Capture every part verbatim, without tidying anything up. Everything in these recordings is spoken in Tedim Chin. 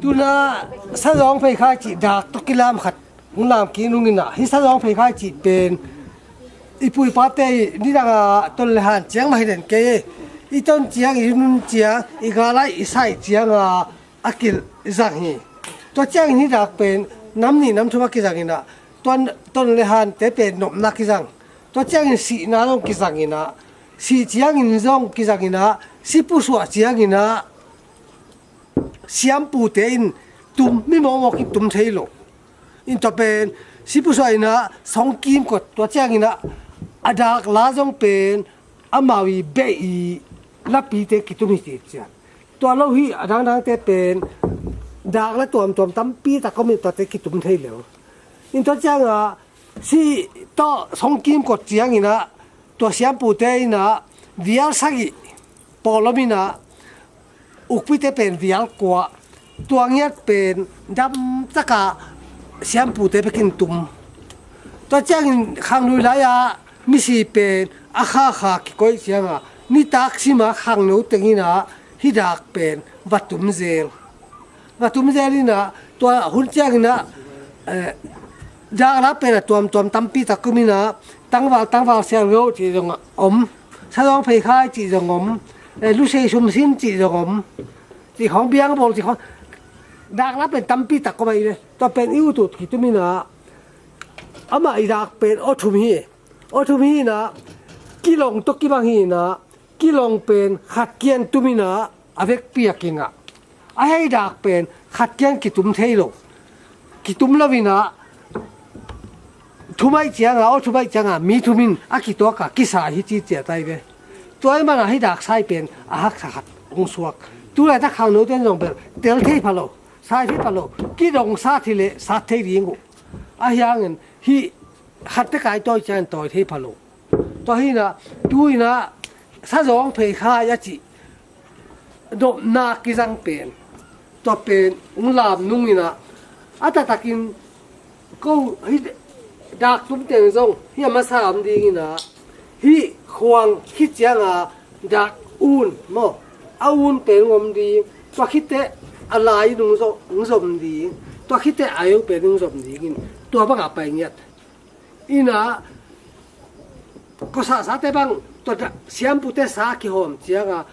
Tuna sazawng pheikhai cih dak tawh kilam khat hong lam kik nungin ah, hih sazawng pheikhai cih pen i pu i pate i nidang a ton le han ciang mah hi den kei. I ton ciang, i nun ciang, i galai i sai ciang a a kizang hi. Tua ciangin hih dak pen nam nih nam thum a kizangin ah, tua ton le hante pen nopna kizang. Tua ciangin sihna zong kizangin ah, sih ciangin zong kizangin ah, si pusuah ciangin ah siampute in tum, mi mawkmawk in tum thei lo. In tua pen si pusuah in ah song kimkot, tua ciangin ah a dak la zong pen amau i beh i lapite kitum hi ci cian. Tua lo hi a dangdangte pen dak la tuamtuam tampi tak om in tuate kitum thei lo. In tua ciangah si tawh song kimkot ciangin ah tua siampute in ah vial sagih pawl om in ah ukpite pen vial kua, tua ngiat pen damtaka siampute bekin tum. Tua ciangin khangnui lai-a misi pen a khakha kikoih cianga nitak sima khangno tengin ah hih dak pen va tum zel. Va tum zel in ah tua hun ciangin ah, eh, dak la pen a tuamtuam tampi tak om in ah tangval, tangval sialgo cih zong om, sazawng pheikhai cih zong om, eh, lusei sumsin cih zong om, cih khawng biangbawl cih khawng dak la pen tampi tak om ahi ve. Tua pen i utut kitum in ah amah i dak pen aw thum hi. Aw thum hi in ah kilong tawh kibang hi in ah kilong pen khat kian tum in ah a vekpi a kingah. A hei dak pen khat kian kitum thei lo. Kitum lo in ah thum ahih cianga, aw thum ahih cianga mi thum in a kituak a kisai hi ci ciat ahi ve. Tua ahih manin hih dak sai pen a haksa khat hong suak. Tulaitak khangnote in zong bel tel thei pha lo, sai thei pha lo. Kidong sat hi leh sat thei ding uh. Ahi hangin hih khat tek a i tawi ciangin tawi thei pha lo. Tua hi in ah tu in ah sazawng pheikhai a cih nopna kizang pen, tua pen hong lam nung in ah a taktakin ko hih dak tum teng zong hih a masa om ding in ah hih khuang khit cianga dak un maw, a un pen hong om ding. Tua khit teh a lai in hong zom, hong zom ding. Tua khit teh a eu pen hong zom ding in tua bangah pai ngiat. In ah kawsah sate bang tua da-, siampute sa kihawm cianga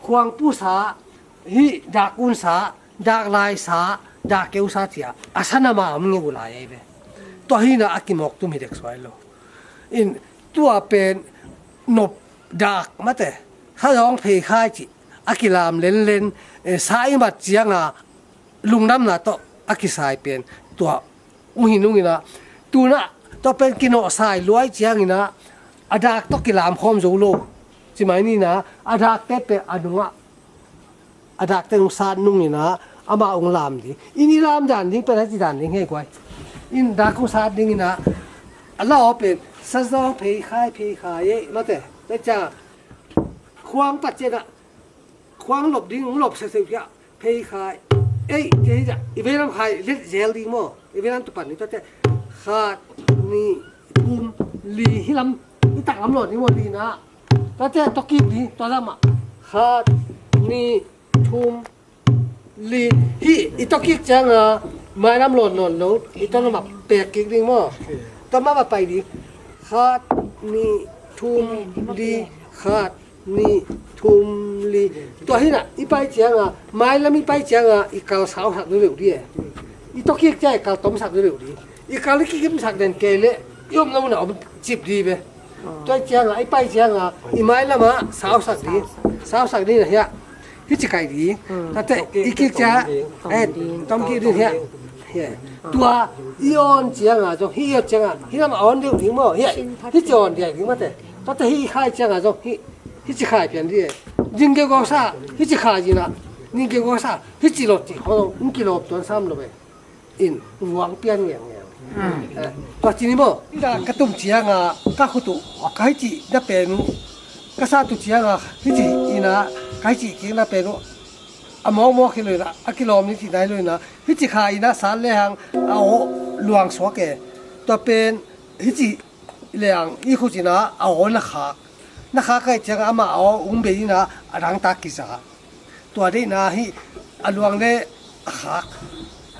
khuangpu sa, hih dak un sa, dak lai sa, dak keu sa cia a sa nama om ngeu lai ahi ve. Tua hi in ah a kimawk tum hi dek suai lo. In tua pen nop dak mate, sazawng pheikhai cih a kilam lenlen, eh, sa i mat cianga lungdamna tawh a kisai pen tua uh hi nung in ah, tu in ah tua pen kinawhsai luai ciangin ah a dak tawh kilam khawm zo lo. Ci mai ni in ah a dakte pen a nungah a dakte hong sat nung in ah amah hong lam ding. In i lam dan ding pen a ci dan ding hei guai. In dak hong sat ding in ah a la aw pen sazawng pheikhai, pheikhai ei mate. Tua ciang khuang pat ciang ah khuang lop ding hong lop seuhseuh ciah pheikhai ei ci hi ciah i veilam khai let zel ding maw. I veilam tupan ni tua ciah khat, nih, thum, li, hih lam, hih taklam lawn ding maw, li in ah. Tua ciah tua kik ding, tua lam ah khat, nih, thum, li. Hih i tua kik cianga mailam lawn nawn lo, i tua lam ah pek kik ding maw. Tua mah mah pai ding. Khat, nih, thum, li, khat, nih, thum, li. Tua hi in ah i pai cianga, mailam i pai cianga i kal sausak deuhdeuh dih e. I tua kik cianga i kal tomsak deuhdeuh dih. I kal i kikimsak den kei leh i om lo na om cip dih ve. Tua cianga i pai cianga i mailam ah sausak dih. Sausak dih na hiah. Hih ci kai dih. Tate i kik cianga, eh, tom kik dih hiah. Hiah. Tua i on cianga zong, hih i on cianga hih lam a on deuh ding maw. Hiah. Hih ci on dih ding mate. Tate hih i khai cianga zong hih, hih ci khai pian dih. Ding keu gawsa, hih ci khai dih na. Ding keu gawsa, hih ci lot ci khawng hong kilawm tuan sam lo ve. In vuang pian ngiangngiang. Eh, tua ci ni maw. Ka tum cianga ka khut uh ka hih ci na pen uh, ka sat uh cianga hih ci in ah ka hih ci kik na pen uh a mawkmawk hi lo in ah, a kilawm ni ci nai lo in ah, hih ci kha in ah sat lehang a aw luang suak e. Tua pen hih ci lehang i khut in ah a aw na khak. Na khak ahih cianga amah a aw hong bei in ah a dangtak kiza. Tua deihna hih a luang le khak.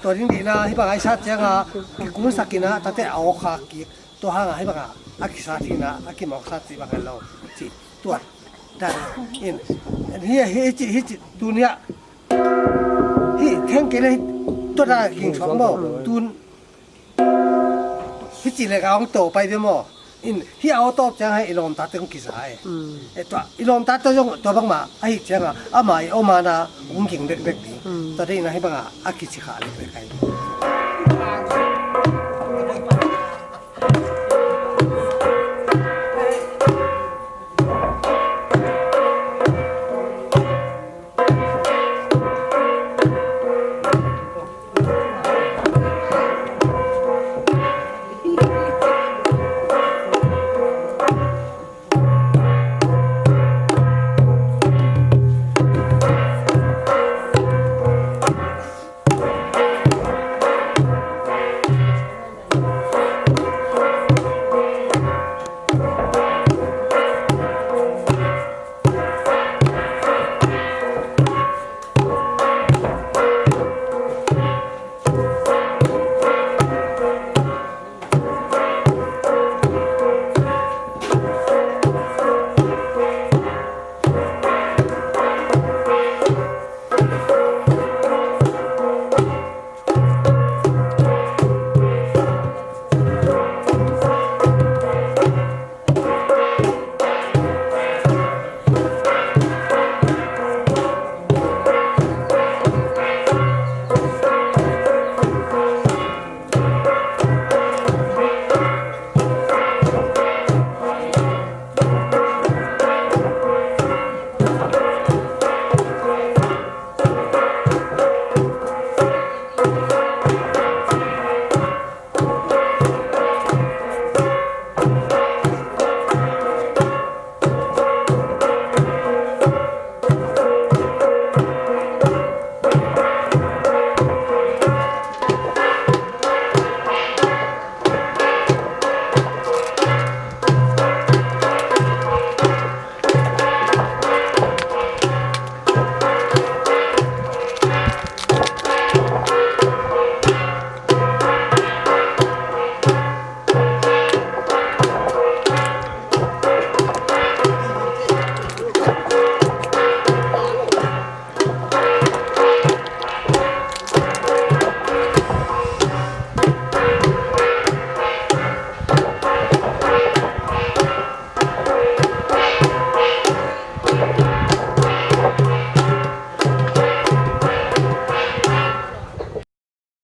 Tua ding dihna hih banga i sat cianga kikunsak ina tate a aw khak kik. Tua hanga hih banga a kisat hina a kimawksat cih bang hen lo. Cih tua dan in hih hih cih hih cih tun hia hih theng kei le hih tua dan a ging suak maw tun. Hih cih le ka hong to pai ve maw? In hih a aw tawp ciang hei i lawmtate hong kiza e. E tua i lawmtate zong tua bangmah ahi cianga ama i omana hong ging bekbek ding. Tua deihna hih banga a kici khah bekbek ahi.